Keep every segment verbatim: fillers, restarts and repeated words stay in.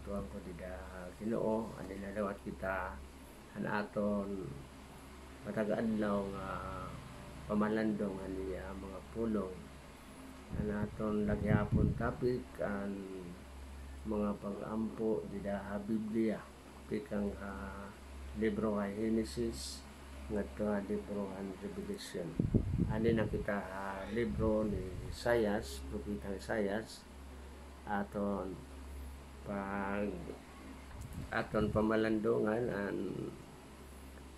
Tuan ko dida ha Ginoo, an ginadawat kita han aton matag adlaw nga pamalandong han iya mga pulong. An aton la gihapon topic, an mga pag-ampo dida ha Biblia, tikang ha libro ha Henesis ngadto ha libro han Revelation. Ani na kita ha libro ni Isaias, Propeta Isaias, aton pag-, aton pamalandungan an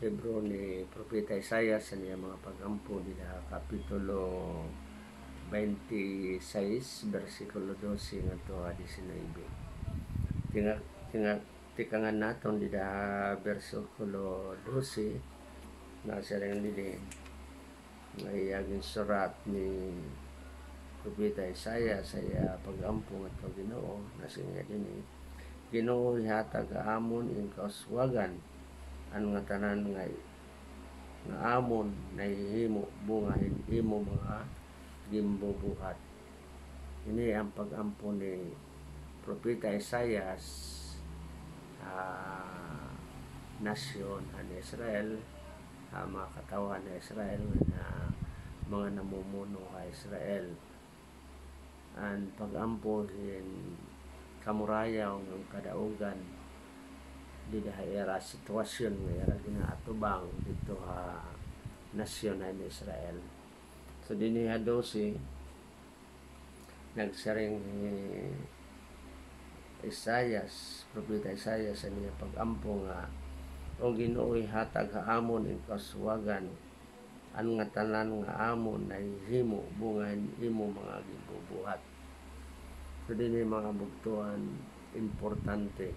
libro ni Propeta Isaias, an iya mga pag-ampo dida ha Kapitulo twenty-six, bersikulo dose ngadto ha diecinuebe. Tinga-, tinga-, tikangan naton dida ha bersikulo dose, nasiring didi nga iya ginsurat ni Propeta Isaias ha iya pag-ampo ngadto ha Ginoo, nasiring niya dinhi, "Ginoo, ihatag ha amon in kauswagan, an ngatanan nga, nga amon nahihimo bunga hin imo mga ginbubuhat." Ini an pag-ampo ni Propeta Isaias ha nasyon han Israel, ha mga katawhan han Israel, nga mga namumuno ha Israel. An pag-ampo hin kamurayaw ngan kadaugan dida ha ira sitwasyon nga ira ginaatubang didto ha nasyon han Israel. So, dinhi ha dose, nagsiring hi Isaias, Propeta Isaias, an iya pag-ampo nga, "O Ginoo, ihatag ha amon in kauswagan, an ngatanan nga amon nahihimo bunga hin imo mga ginbubuhat." So, dinhi, mga kabugtoan, importante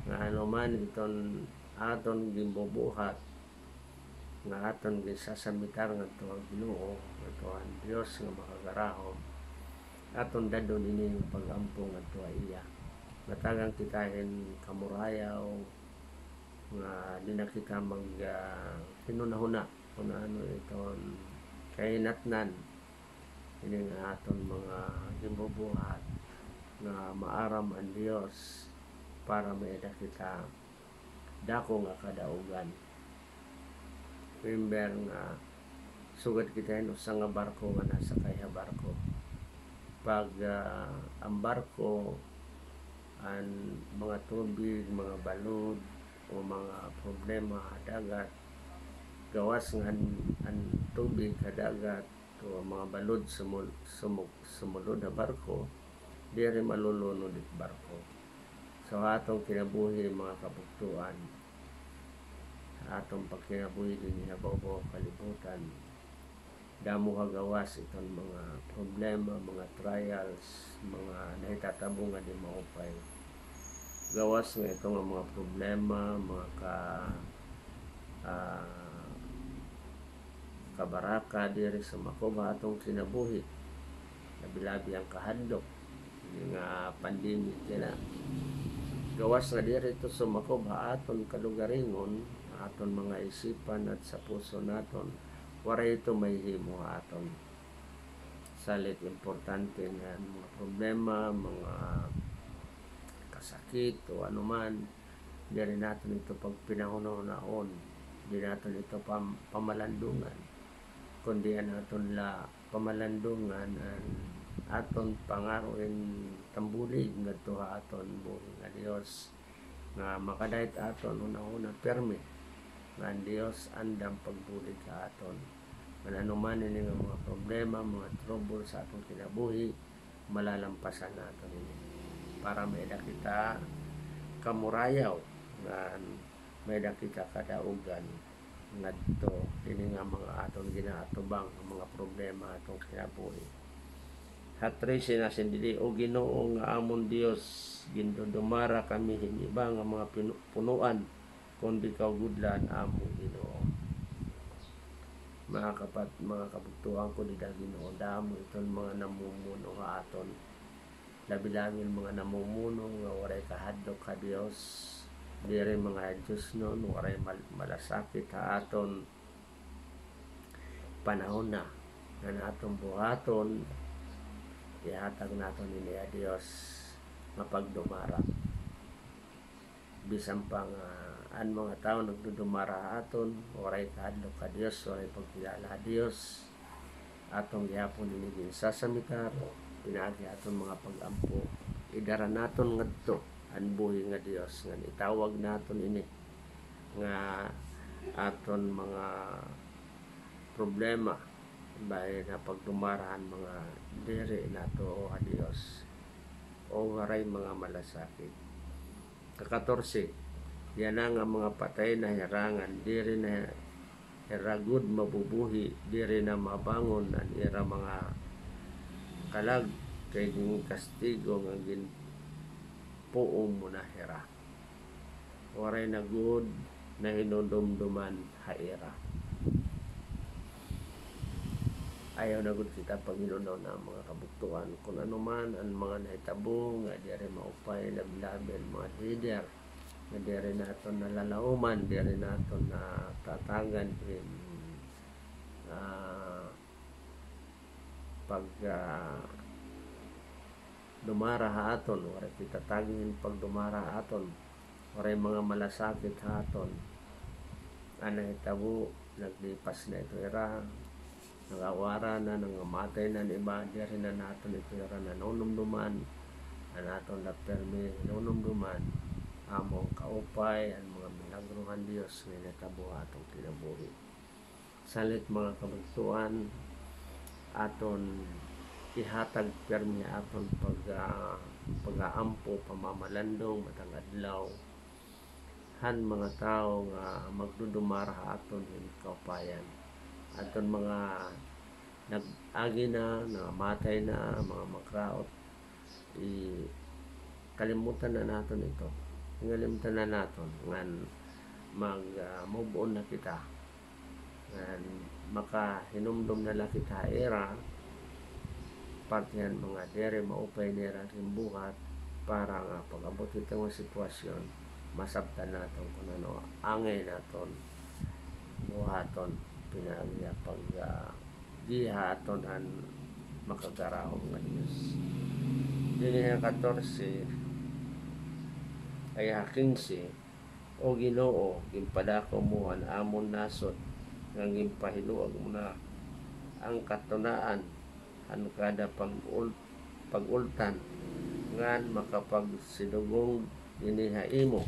nga ano man iton aton ginbubuhat, nga aton ginsasamitar ngadto ha Ginoo, ngadto han Dios nga Makakarahom, aton dad-on ini nga pag-ampo ngadto ha iya. Natagan kita hin kamurayaw nga di na kita mag, ah, hinunahuna kon ano iton kahinatnan ini nga aton mga ginbubuhat, nga maaram an Dios para may-ada kita dako nga kadaugan. Remember nga sugad kita hin usa nga barko nga nasakay ha barko. Pag, ah, an barko, an mga tubig, mga balod, o mga problema ha dagat, gawas nga an, an tubig ha dagat, o mga balod sumul-, sumu-, sumulod ha barko, diri malulunod it barko. So, ha aton kinabuhi, mga kabugtoan, ha aton pagkinabuhi dinhi ha bawbaw kalibutan, damo ha gawas iton mga problema, mga trials, mga nahitatabo nga di maupay. Gawas nga ito nga mga problema, mga ka-, ah, kabaraka diri sumakob ha aton kinabuhi. Labi-labi an kahadlok nga pandemic yana. Gawas nga diri ito sumakob ha aton kalugaringon, ha aton mga isipan at sa puso naton, waray ito mahihimo ha aton. Salit importante nga mga problema, mga kasakit o anuman, diri naton ito pagpinahunahunaon, diri naton ito pam-, pamalandungan, kundi an aton la pamalandungan an aton pangaro hin tambulig ngadto ha aton buhi nga Dios, nga makadayeg ha aton hunahuna pirmi nga an Dios andam pagbulig ha aton. Ngan ano man ini nga mga problema, mga trouble sa aton kinabuhi, malalampasan naton ini. Para may-ada kita kamurayaw, ngan may-ada kita kadaugan ngadto ini nga mga aton ginaatubang, nga mga problema ha aton kinabuhi. Ha trese nasiring didi, "O Ginoo nga amon Dios, gindudumara kami hin iba nga mga pinu-, punoan, kundi ikaw gud la an amon Ginoo." Mga kapat-, mga kabugtoan ko dida ha Ginoo, damo iton mga namumuno ha aton. Labi-labi an mga namumuno nga waray kahadlok ha Dios, diri mga diosnon, waray mal-, malasakit ha aton panahona, ngan aton buhaton, ihatag naton ini ha Dios nga pagdumara. Bisan pa nga an mga tawo nagdudumara ha aton, waray kahadlok ha Dios, waray pagkilala ha Dios, aton gihapon ini ginsasamitar, pinaagi ha aton mga pag-ampo. Idara naton ngadto an buhi nga Dios, ngan itawag naton ini nga aton mga problema, bahin ha pagdumara han mga diri natuo ha Dios o waray mga malasakit. Kakatorse, yana nga mga patay na hira ngan diri na hira gud mabubuhi, diri na mabangon an ira mga kalag, kay ginkastigo nga ginpuong mo na hira. Waray na gud nahinumduman ha ira. Ayaw na gud kita paghinumdoma, mga kabugtoan, kun ano man an mga nahitabo nga diri maupay, labi-labi an mga leader nga diri naton nalalaoman, diri naton natatagan hin, ah, pag, ah, dumara ha aton, waray kita tagi hin pagdumara ha aton, waray mga malasakit ha aton. An nahitabo, naglipas na ito hira, nag-awara na, nangamatay na an iba, diri na naton ito hira nanunumduman. An aton la pirmi hinunumduman, amo an kaupay, an mga milagro han Dios nga nahitabo ha aton kinabuhi. Salit, mga kabugtoan, aton ihatag pirmi aton pag-, ah, pag-aampo, pamamalandong matag adlaw han mga tawo nga magdudumara ha aton hin kaupayan. Aton mga nag-agi na, nangamatay na, mga magraot, i-, kalimutan na naton ito. Kalimutan na naton ngan mag, ah, move on na kita. Ngan makahinumdom na la kita ha ira, parte han mga diri maupay nira ginbuhat, para nga pag-abot hito nga sitwasyon, masabtan naton kun ano angay naton buhaton, pinaagi ha pag, ah, giha aton han makagarahom nga Dios. Dinhi ha katorse, ay ha kinse, O Ginoo, ginpadako mo an amon nasod, ngan ginpahiluag mo na an katunaan han kada pag-ul-, pag-ultan, ngan makapagsidugong dinhi ha imo.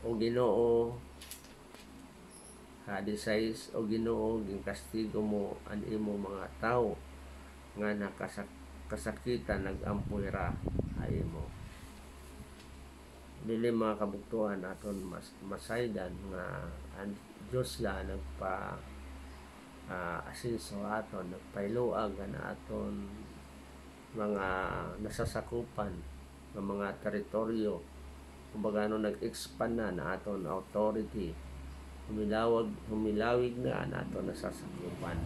O Ginoo, Ha disais, O Ginoo, ginkastigo mo an imo mga tawo nga nakasak-, kasakitan, nag-ampo hira ha imo. Dili, mga kabugtoan, aton mas-, masaydan nga an Diyos la nagpa-, ah, asenso ha aton, nagpahiluag han aton mga nasasakupan nga mga teritoryo. Kumbaga, ano, nag-expand na an aton authority. Humilawag, humilawig na an aton nasasakupan.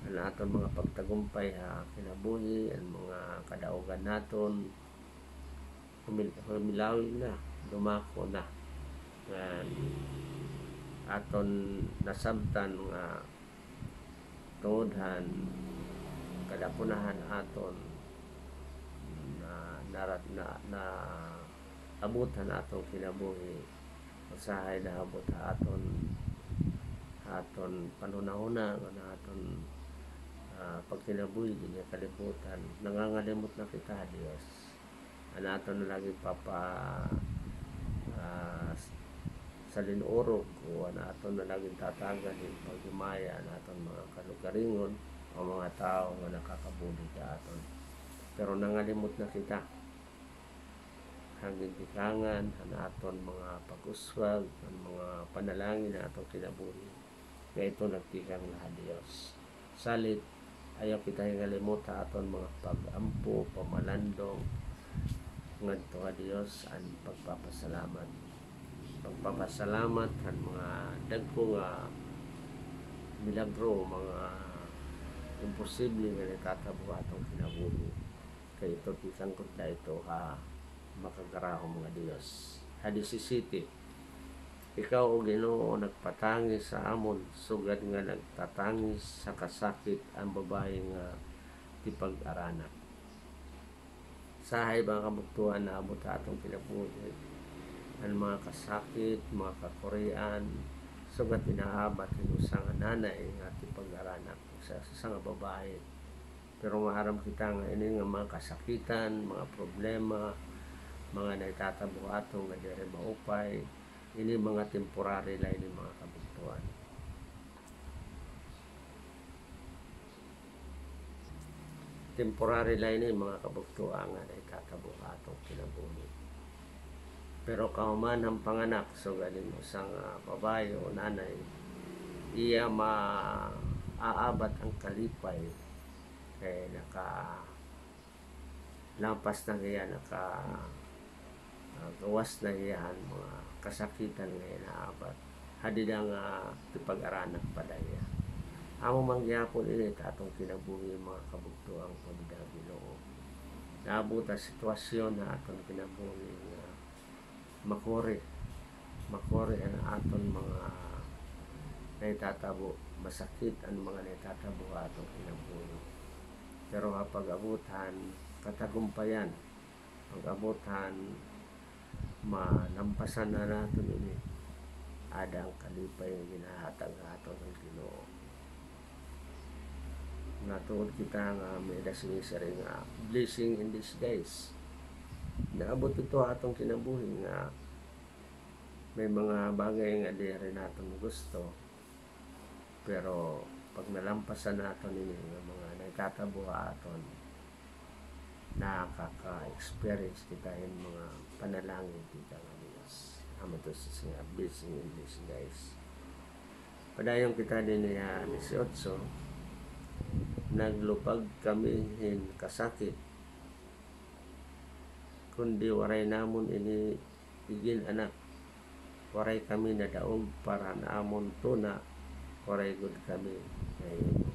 An aton mga pagtagumpay ha kinabuhi, an mga kadaugan naton, humil-, humilawig na, dumako na. Ngan aton nasabtan nga tungod han kadako na han aton na, narat-, na, naabot han aton kinabuhi, usahay naabot ha aton, ha aton panhunahuna, ngan ha aton, ah, pagkinabuhi dinhi ha kalibutan, nangangalimot na kita ha Dios. An aton na la gipapa-, ah, salin-urog, o an aton na la gintatagan hin paghimaya an aton mga kalugaringon o mga tawo nga nakakabulig ha aton. Pero nangalimot na kita han gintikangan han aton mga pag-uswag, han mga panalangin ha aton kinabuhi. nga ito nagtikang la ha Dios. Salit, ayaw kita hingalimot ha aton mga pag-ampo, pamalandong ngadto ha Dios, an pagpapasalamat. Pagpapasalamat han mga dagko nga milagro, mga imposible nga natatabo ha aton kinabuhi. Kay ito tikang gud la ito ha makagarahom nga Dios. Ha disisiyete, Ikaw, O Ginoo, nagpatangis ha amon, sugad nga nagtatangis ha kasakit an babaye nga tipag-aranak. Usahay, mga kabugtoan, naabot ha aton kinabuhi an mga kasakit, mga kakurian, sugad inaabat hin usa nga nanay nga tipag-aranak, usa, usa nga babaye. Pero maaram kita nga ini nga mga kasakitan, mga problema, mga nahitatabo ha aton nga diri maupay, ini mga temporary la ini, mga kabugtoan. Temporary la ini, mga kabugtoan, nga nahitatabo ha aton kinabuhi. Pero kahuman han panganak, sugad hin usa nga babaye o nanay, iya maaabat an kalipay, kay naka lampas na hiya, naka, ah, gawas na hiya han mga kasakitan nga inaabat ha dida nga tipag-aranak pa la hiya. Amo man gihapon ini ha aton kinabuhi, mga kabugtoan, pagda Ginoo. Naabot ha sitwasyon ha aton kinabuhi nga makuri, makuri an aton mga nahitatabo, masakit an mga nahitatabo ha aton kinabuhi. Pero ha pag-abot han katagumpayan, pag-abot han malampasan na naton ini, ada an kalipay nga ginhahatag ha aton han Ginoo. Natuod kita nga may-ada sini siring nga blessing in disguise. Naabot ito ha aton kinabuhi nga may mga bagay nga diri naton gusto, pero pag nalampasan naton ini nga mga nahitatabo ha aton, nakaka-experience kita hin mga panalangin kita nga Dios. Amo ito siring nga blessing in disguise. Padayon kita dinhi ha dieciocho, naglupag kami hin kasakit, kundi waray namon ini igin-anak. Waray kami nadaog para han amon tuna, waray gud kami nahimo.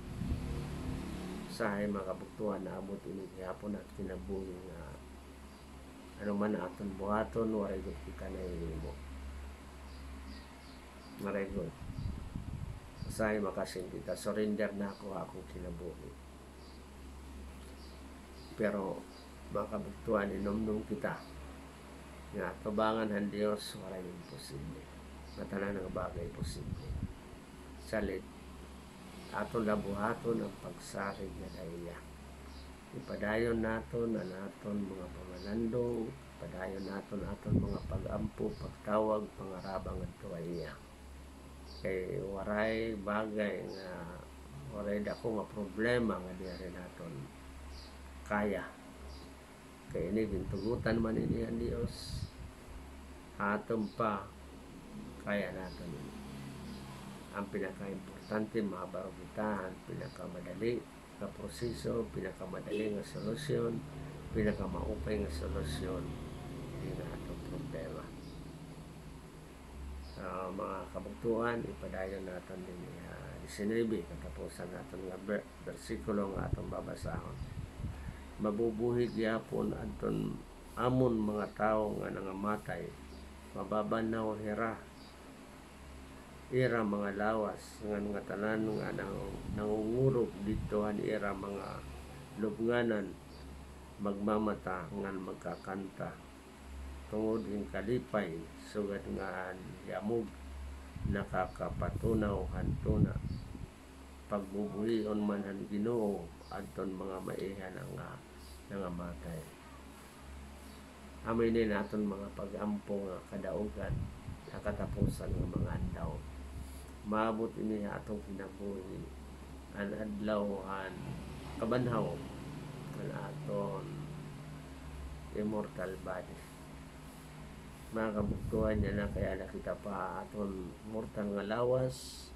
Usahay, mga kabugtoan, naabot ini gihapon ha kinabuhi nga ano man aton buhaton, waray gud kita nahimo. Waray gud. Usahay makasiring kita, surrender na ako ha akon kinabuhi. Pero, mga kabugtoan, hinumdom kita nga tubangan han Dios, waray imposible. Ngatanan nga bagay posible. Salit, aton la buhaton an pagsarig ngada ha iya. Ipadayon naton an aton mga pangalandong, ipadayon naton aton mga pag-ampo, pagtawag, pangaraba ngadto ha iya. Kay waray bagay nga, waray dako nga problema nga diri naton kaya. Kay ini gintugotan man ini han Dios. Ha aton pa, kaya naton ini. An pinakaimportante, mahabaro kita han pinakamadali nga proseso, pinakamadali nga solusyon, pinakamaupay nga solusyon dinhi nga aton problema. Ah, mga kabugtoan, ipadayon naton dinhi ha diecinuebe, katapusan naton nga ber-, bersikulo nga aton babasahon. Mabubuhi gihapon adton amon mga tawo nga nangamatay, mababanhaw hira, ira mga lawas, ngan ngatanan nga nang-, nangungurog didto han ira mga lubnganan, magmamata ngan magkakanta tungod hin kalipay, sugad nga an yamog nakakapatunaw han tuna. Pagbubuhion man han Ginoo adton mga maiha na nga nangamatay. Amo ini an aton mga pag-ampo nga kadaugan ha katapusan nga mga adlaw. Maabot ini ha aton kinabuhi an adlaw han kabanhaw han aton immortal body. Mga kabugtoan, yana kay ada kita pa ha aton mortal nga lawas,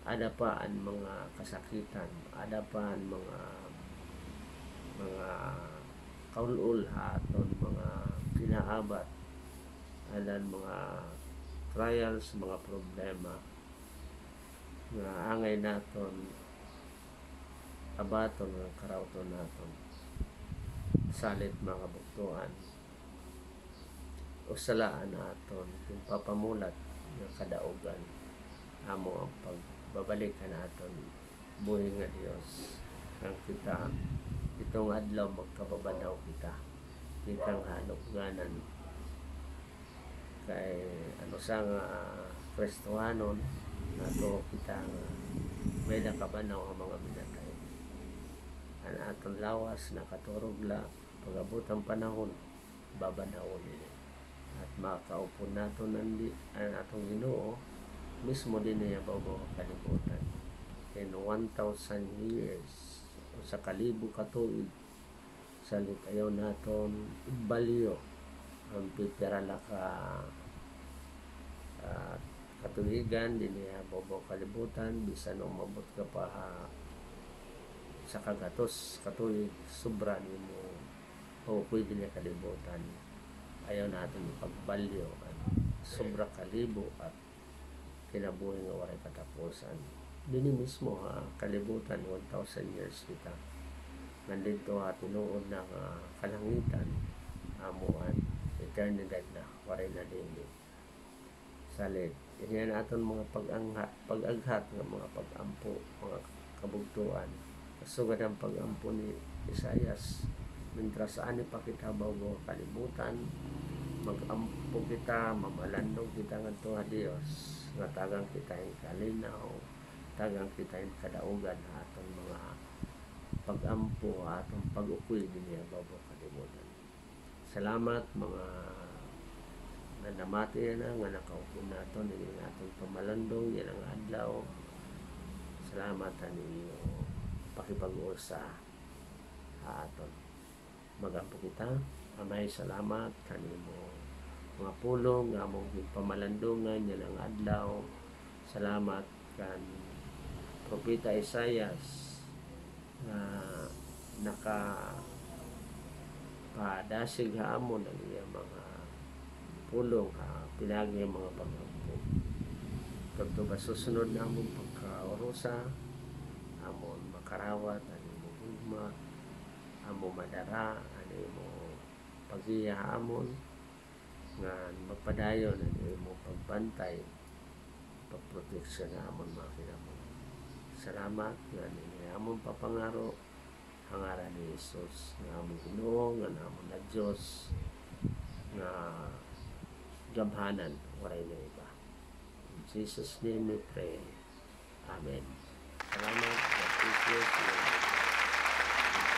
ada pa an mga kasakitan, ada pa an mga, mga kaul-ol ha aton mga kinaabat, ada an mga trials, mga problema nga angay naton abaton nga karawton naton. Salit, mga kabugtoan, usa la an aton ginpapamulat nga kadaugan, amo an pagbabalik han aton buhi nga Dios, ngan kita Tong adlaw magkababanaw kita. Kita nga halupganan kay ano sa nga Kristohanon, nato kita nga may nakabanaw nga mga minatay. An aton lawas nakaturog la, pag-abot an panahon, babanawon ini. At makaupod naton an di-, an aton Ginoo mismo dinhi ha bawbaw nga kalibutan. In one thousand years, usa ka libo ka tuig, salit ayaw naton igbalyo an pipira la ka, ah, katuigan dinhi ha bawbaw nga kalibutan, bisan umabot ka pa ha usa ka gatos ka tuig, sobra nimo pag-ukoy dinhi ha kalibutan. Ayaw naton ipagbalyo an sobra ka libo at kinabuhi nga waray katapusan. Dinhi mismo ha kalibutan, one thousand years kita. Ngan didto ha tinuod na nga kalangitan, amo an eternidad na, waray na dinhi. Salit, ini an aton mga pag-angha-, pag-aghat nga mga pag-ampo, mga kabugtoan. Sugad an pag-ampo ni Isaias, mintras ani pa kita ha bawbaw nga kalibutan, mag-ampo kita, mamalandong kita ngadto ha Dios, nga tagan kita hin kalinaw, tagan kita hin kadaugan ha aton mga pag-ampo, ha aton pag-ukoy dinhi ha bawbaw nga kalibutan. Salamat, mga nanamati na nga nakaupod naton ini nga aton pamalandong yana nga adlaw. Salamat han iyo pakipag-usa ha aton. Mag-ampo kita. Amay, salamat han imo mga pulong nga amon ginpamalandongan yana nga adlaw. Salamat kan Propeta Isaias nga nakapadasig ha amon an iya mga pulong ha pinaagi han mga pag-ampo. Kadto pa susunod nga amon pagkaurusa, amon makarawat an imo gugma, amon madara an imo paggiya ha amon, ngan magpadayon an imo pagbantay, pagproteksyon ha amon mga kinabuhi. Salamat ngan ini amon papangaro ha ngaran ni Jesus nga amon Ginoo ngan amon na Dios nga gamhanan, waray na iba. In Jesus' name we pray. Amen. Salamat. God bless you.